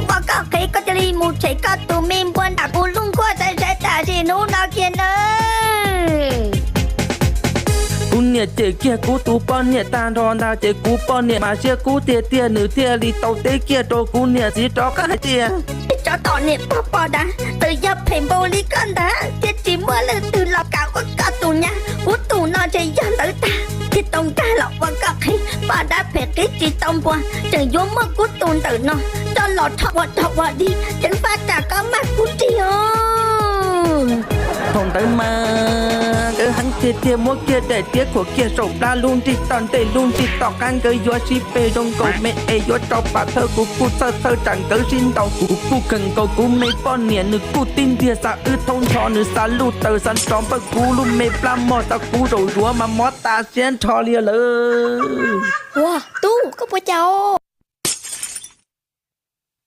Ua koj qhev koj cia li mus tshem koj tus me npua nram kuv lub nkuaj zais zais tam sim hnub no kiag nawb. Kuv niam cem kiag kuv tus poj niam tag nrho ntag ces kuv poj niam mas siab kub tiag tiag, nws thiaj li tau teb kiag rau kuv niam txiv rov qab hais tias, tsov tom niam pog poj dab, txawm yog phem npaum li koj ntag thiab tsis muaj leej twg los kam ua koj tus nyab. Kuv tus no ntshe yog ntawd tag thiaj tau nkag los ua koj qhev. Poj dab phem qhib tsis tau npua, tseem yuav muab kuv tus ntawm no coj los rho ua rog ua dig, ceev faj tsam koj mag kuv rig os. Thaum ntawd mas nkawd heev tiag tiag, muab kiag daim tiab khuam kiag saum plab, lub nrig toj ntej lub nrig toj qab, nkawd yuav sib peg zoo nkaus me es yuav rau pam thawj. Kuv kuj txhawj txhawj tsam nkawd sib ntaus, kuv kuj khaws nkaus kuv me poj niam, nws kuj tib ntiag xa wb thoob nrho, nws xa luj taws xa nrov npawj, kuv lub me plab mog xa kuv zaum zuav mas mob tas siab nrho li lawm. Ua tub, koj puas cas?